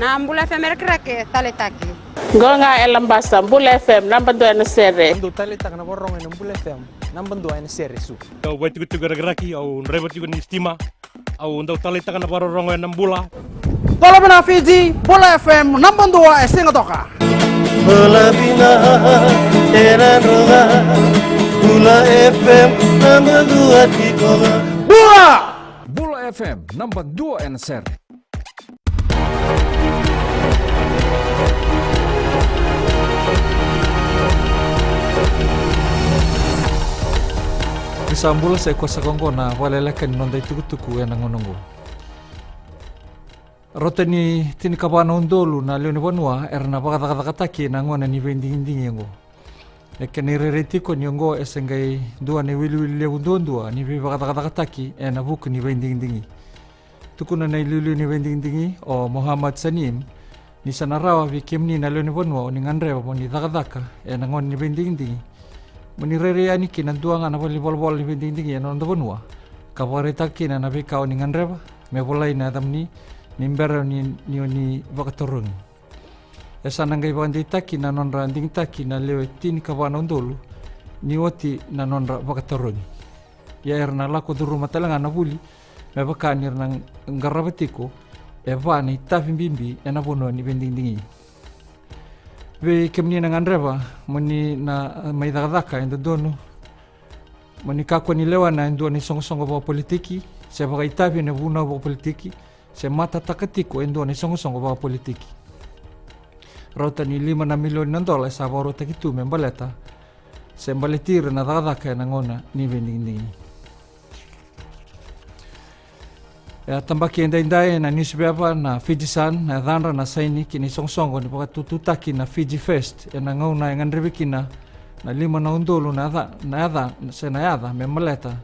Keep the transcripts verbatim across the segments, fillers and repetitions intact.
Na Bula F M e Rakiraki, taleitaki. Qo ga e Labasa, Bula F M, naba dua ena sere. Au dau taleitaka na vakarorogo ena Bula F M, naba dua ena sere, Su. Au vaitikotiko e Rakiraki, au draiva tiko ni sitima. Au dau taleitaka na vakarorogo ena Bula. Bula vinaka Fiji, Bula F M, naba dua e Sigatoka. Bula vinaka e Nadroga, Bula F M, naba dua tiko ga. Bula! Bula F M, naba dua ena sere. Ni sa bula, sa i koya saka oqo na vakaleleka ni noda itukutuku ena gauna oqo. Rauta ni tinikava na udolu na lewe ni vanua era na vakacakacakataki ena gauna ni veidigidigi oqo. E kena irairai tiko ni oqo e se qai dua na iwiliwili levu duadua ni veivakacakacakataki ena vuku ni veidigidigi. Tukuna na iliuliu ni veidigidigi o Mohamad Sanim ni sa na rawa vei kemuni na lewe ni vanua o ni gadreva mo ni cakacaka ena gauna ni veidigidigi, mo ni rairai yani ki na dua ga na valenivolavola ni veidigidigi ena noda vanua ka vakaraitaka kina na veika o ni gadreva me volai na yacamuni ni bera ni, ni o ni vakatarogi. E sa na qai vakadeitaki na nodra digitaki na lewe tinikava na udolu ni oti na nodra vakatarogi. Ia era na lako curuma tale ga na vuli me vaka ni ra na qarava tiko e va na itavi bibi ena vanua ni veidigidigi. Vei kemuni na gadreva mo ni na mai cakacaka e dodonu, mo ni kakua ni lewena e dua na isoqosoqo vakapolitiki se vakaitavi ena vunau vakapolitiki se matataka tiko e dua na isoqosoqo vakapolitiki. Rauta ni lima na milioni na dola e sa vakarautaki tu me baleta se baleti ira na cakacaka ena gauna ni veidigidigi. E a tabaki edaidai ena niusipeva na Fiji Sun na yacadra na saini ki na isoqosoqo ni vakatututaki na Fiji First ena gauna e gadrevi kina na lima na udolu na yaca, na yaca se na yaca me baleta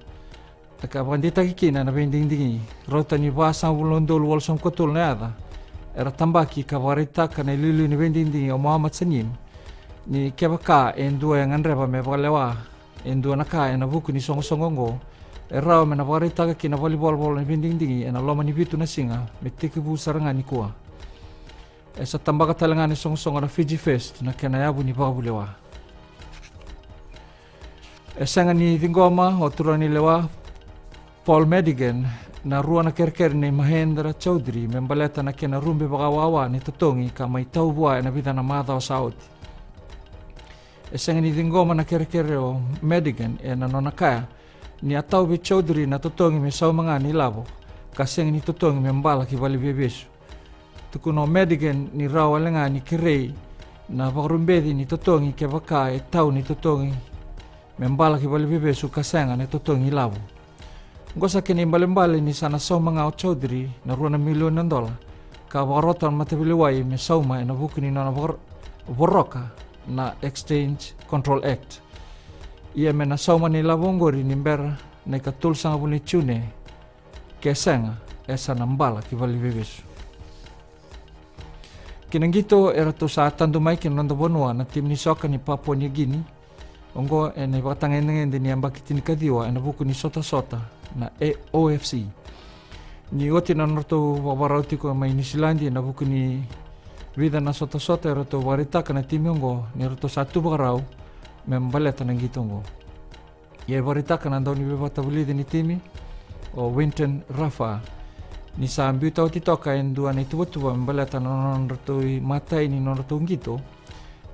ka vakadeitaki kina na veidigidigi. Rauta ni vasagavulu na udolu walusagavulu ka tolu na yaca era tabaki ka vakaraitaka na iliuliu ni veidigidigi o Mohamad Sanim ni kevaka e dua e gadreva me vakalewa e dua na ka ena vuku ni soqosoqo oqo, e rawa me na vakaraitaka ki na valenivolavola ni veidigidigi ena loma ni vitu na siga me tekivu sara ga nikua. E sa tabaka tale ga na isoqosoqo na Fiji First na kena yavu ni vakavulewa. E sega ni ciqoma o turaganilewa Paul Madigan na rua na kerekere nei Mahendra Chaudhry me baleta na kena rube vakawawa ni totogi ka mai tau vua ena vica na macawa sa oti. E sega ni ciqoma na kerekere o Madigan ena nona kaya ni a tau vei Chaudhry na totogi me sauma ga na ilavo ka sega ni totogi me bala ki valeniveivesu. Tukuna o Madigan ni rawa wale ga ni kerei na vakarubeci ni totogi kevaka e tau ni totogi me bala ki valeniveivesu ka sega na totogi ilavo. Oqo sa kena ibalebale ni sa na sauma ga o Chaudhry na rua na milioni na dola ka vakarota na mataveilewai me sauma ena vuku ni nona vakar-, voroka na Exchange Control Act. Ia me na sauma na ilavo oqori ni bera na ikatolusagavulu ni June, ke sega e sa na bala ki valeniveivesu. Ki na qito, eratou sa tadu mai ki na noda vanua na timi ni soka ni Papua New Guinea, oqo ena ivakatagedegede ni yabaki tinikaciwa ena vuku ni sotasota na O F C. Ni oti na nodratou vakavakarau tiko mai Niusiladi ena vuku ni vica na sotasota, eratou vakaraitaka na timi oqo ni ratou sa tu vakarau me baleta na qito oqo. Ia e vakaraitaka na dauniveivakatavulici ni timi o Winton Rafa ni sa biuta oti toka e dua na ituvatuva me baleta na nodratou imatai ni nodratou qito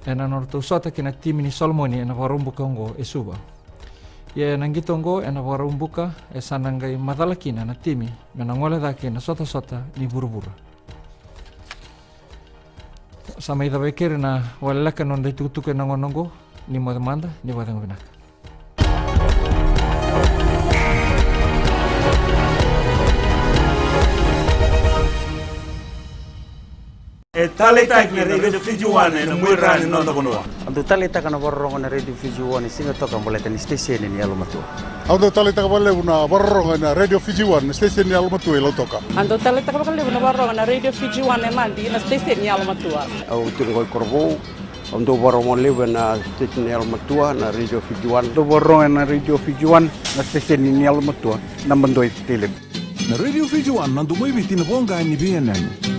ena nodratou sota kei na timi ni Solomoni ena Vakaraubuka oqo e Suva. Ia ena qito oqo ena Vakaraubuka e sa na qai macala kina na timi me na gole cake ena sotasota ni vuravura. Sa mai cava e keri na vakaleleka na noda itukutuku ena gauna oqo. Ni moce mada, ni vakacegu vinaka. E taleitaki na Radio Fiji One ena muaira ni noda vanua. Au dau taleitaka na vakarorogo na Radio Fiji One e Sigatoka baleta ni siteseni ni yalomatua. Au dau taleitaka vakalevu na vakarorogo ena Radio Fiji One na siteseni ni yalomatua i Lautoka. Au dau taleitaka vakalevu na vakarorogo na Radio Fiji One e Nadi na siteseni ni yalomatua. Au tiko qo i Korovou. Au dau vakarorogo levu ena siteseni ni yalomatua na Radio Fiji One. Dau vakarorogo ena Radio Fiji One na siteseni ni yalomatua, naba dua i Tailevu. Na Radio Fiji One na domo i Viti, na voqa ni veiyanuyanu.